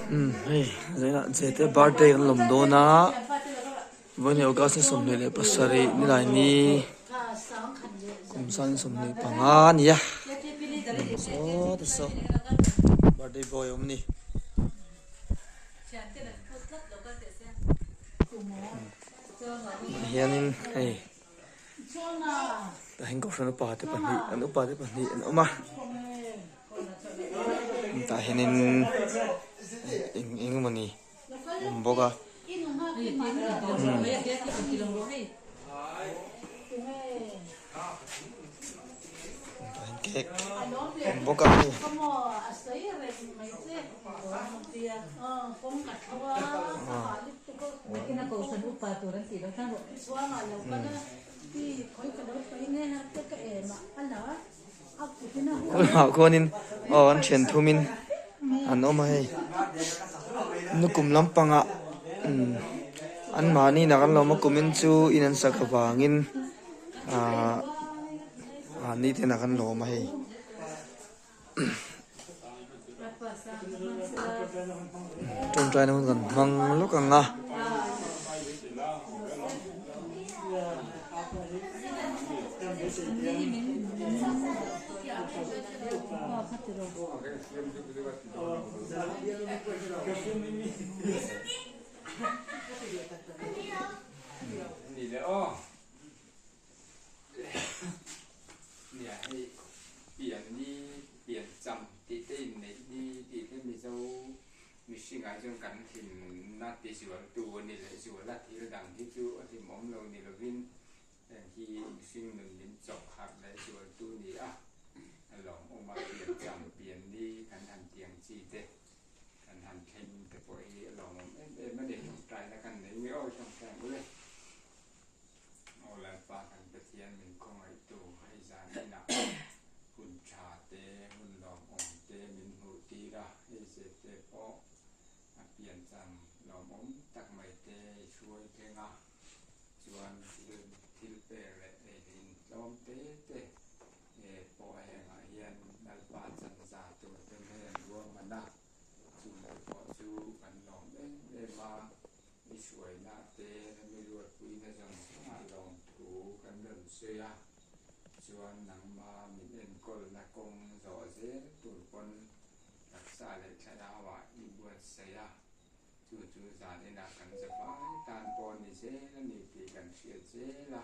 Umm hei zainah Jete birthday kan lawm dawn a vawiin August ni 27 nilaini kum sang 25 a ni a saw te saw birthday boy a awm a ni. Hianin hei tah hian kohhran upa te pahnih an upa te pahnih an awm a tah hianin eng eng emawni a awm bawk a tah hian cake a awm bawk a hei. Kawlhmah khuanin aw an thian thumin an awm a hei nukum lampangah umm anmahni inah kan lawm a kumin chu in an sak avangin ahh mahni te inah kan lawm a hei. Tawngtaina hun kan hmang lawk ang a. Nia hei pian ni pian cham tih te inneih ni tih te Mizo mihringah chuan kan hlimna ti zualtu a ni leh zual a, thil dang hi chu a hlimawm lo ni lovin heng hi mihring nun min chawk harh leh zualtu ni a, a lawmawm a pian cham pian ni kan han tiang chi te kan han thleng te pawh hi a lawmawm em em a ni, tawngtaina kan nei nge aw tawngtai ang ule. Aw Lalpa kan Pathian min khawngaihtu hei zan inah hun tha te, hun lawmawm te min hmuh tir a, hei zete pawh a piancham lawmawm tak mai te i hruai thleng a, chuan thil thil pek leh ei leh in tlawm te te pawh hengah hian Lalpa chanza tur te hnen ruahman a, chumi pawh chu kan lawm em em a. I hruaina te mi ruatpuina zawng zawngah lawmthu kan rawn sawi a, chuan nangma min enkawlna kawng zawh zel tur pawn taksa leh thlarauah i buatsaih a, chu chu zaninah kan zavai tan pawh ni zel a ni tih kan hriat zel a,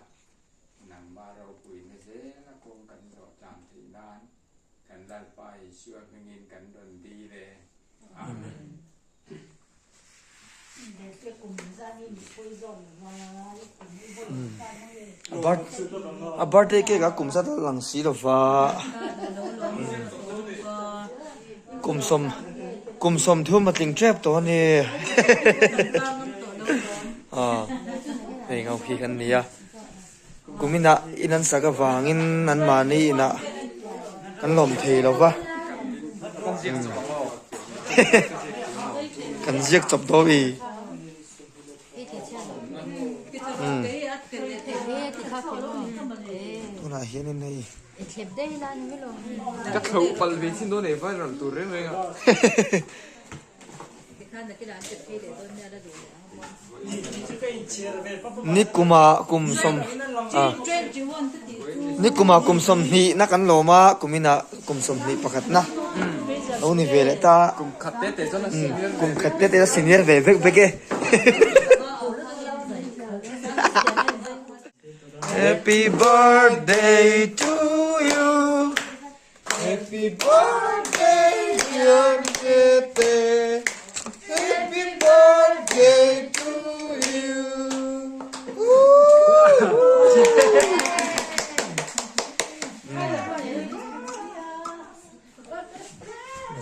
nangma ropuina zela kawng kan zawh tlan theih nan kan Lalpa Isua hmingin kan rawn dil e. Amen. A birthday cake a kum zat a lang si lova kum sawm kum sawm thum a tling tep tawh a ni hei ngau khi kan ni a kum inah in an sak avangin anmahni inah kan lawm thei lova kan ziak chawp dawn i tunah hianin hei ka thlo pal ve chin dawn e viral tur reng reng a. Ni kumah kum sawm ah ni kumah kum sawmhnih na kan lawm a kum inah kum sawmhnih pakhat na lo ni ve leh ta kum khat te te chuan a senior kum khat te te a senior ve vek vek e Happy birthday to you Happy birthday dear Tete Happy birthday to you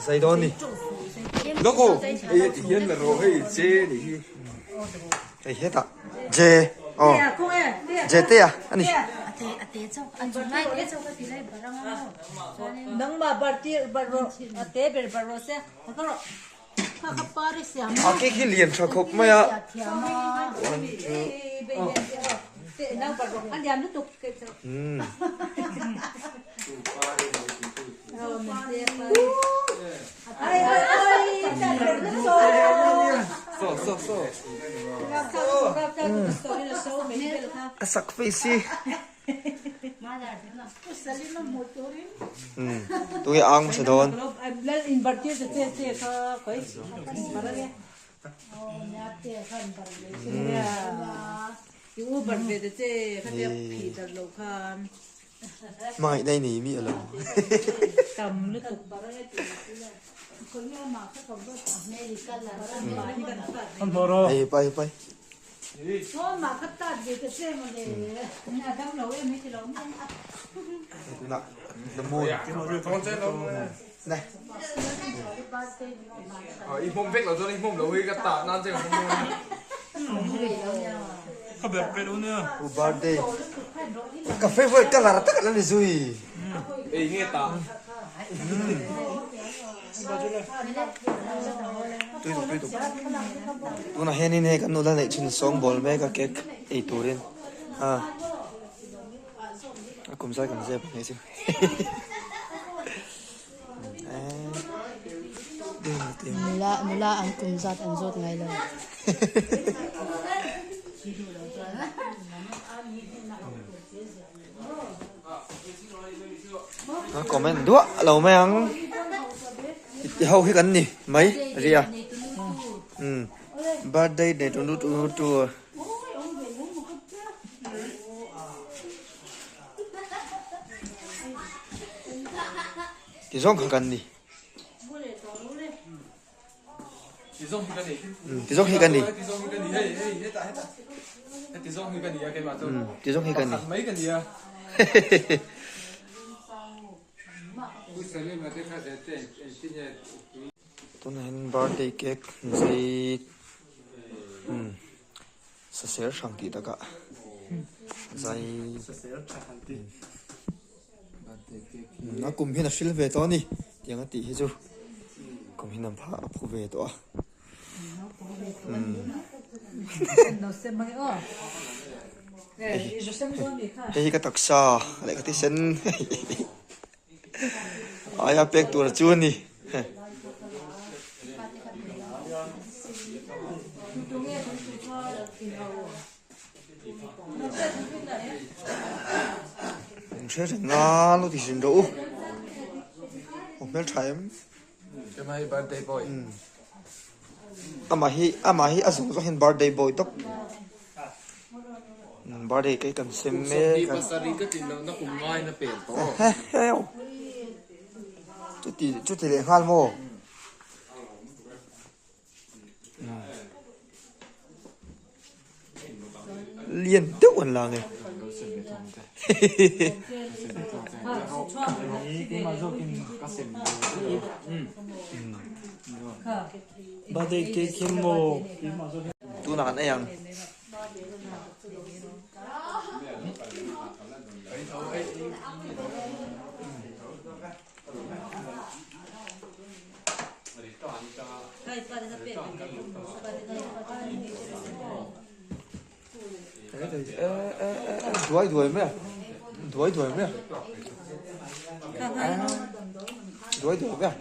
Zai dawn ni. Loko, hei ti hian la rawh hei J ni hi. Hei hetah J aw J te a ani. A cake hi lian tha khawp mai a. One two umm. A sak face hi. Tunge ang hmasa dawn. Hmangaihna i nei mi alo. Hei pai pai. Tunah the moon. Nè. I hmawm vek lo chuan i hmawm lo hi ka tah nan che ka hmawm dawn. Ka ber pe lo nia. U birthday. Ka favorite color tak ala ni zui. Ei nge tah. Tui tuk tui tuk. Tunah hianin hei kan nula neih chhun sawngbawl mek a cake ei turin. A. A kum zai kan zep ang hei chu. Nula nula an kum zat an zawt ngai lo. A comment duah lo mai ang. I ho hi kan ni mai ria. Birthday nei tu tu tu. Ti zawng kha kan ni. Ti zawng hi kan ni. Ti zawng hi kan ni. Ti zawng hi kan ni. Hei hei hetah hetah. Ti zawng hi kan ni a keimah chu. Ti zawng hi kan ni. Pakhat mai kan ni a. Tunah hian birthday cake zai saser hrang tih takah zai a kum hian a hril ve tawh a ni tiang a tih hi chu kum hian a phu ve tawh a. Hei hi ka taksa leh ka thisen aia pek tur chu a ni. Min hre reng a lo ti zin rawh u. Aw hmeltha em. Amah hi birthday boy. Amah hi amah hi a zawng zawng hian birthday boy tawp. Birthday cake kan sem mek a. Pasarih ka tlin lohna kum ngain a pel tawh. Chuti chuti leh nghal maw? Lian deuh an la nge. Birthday cake hi maw? Tunah kan ei ang. Duai duai mai a duai duai mai a duai duai mai a.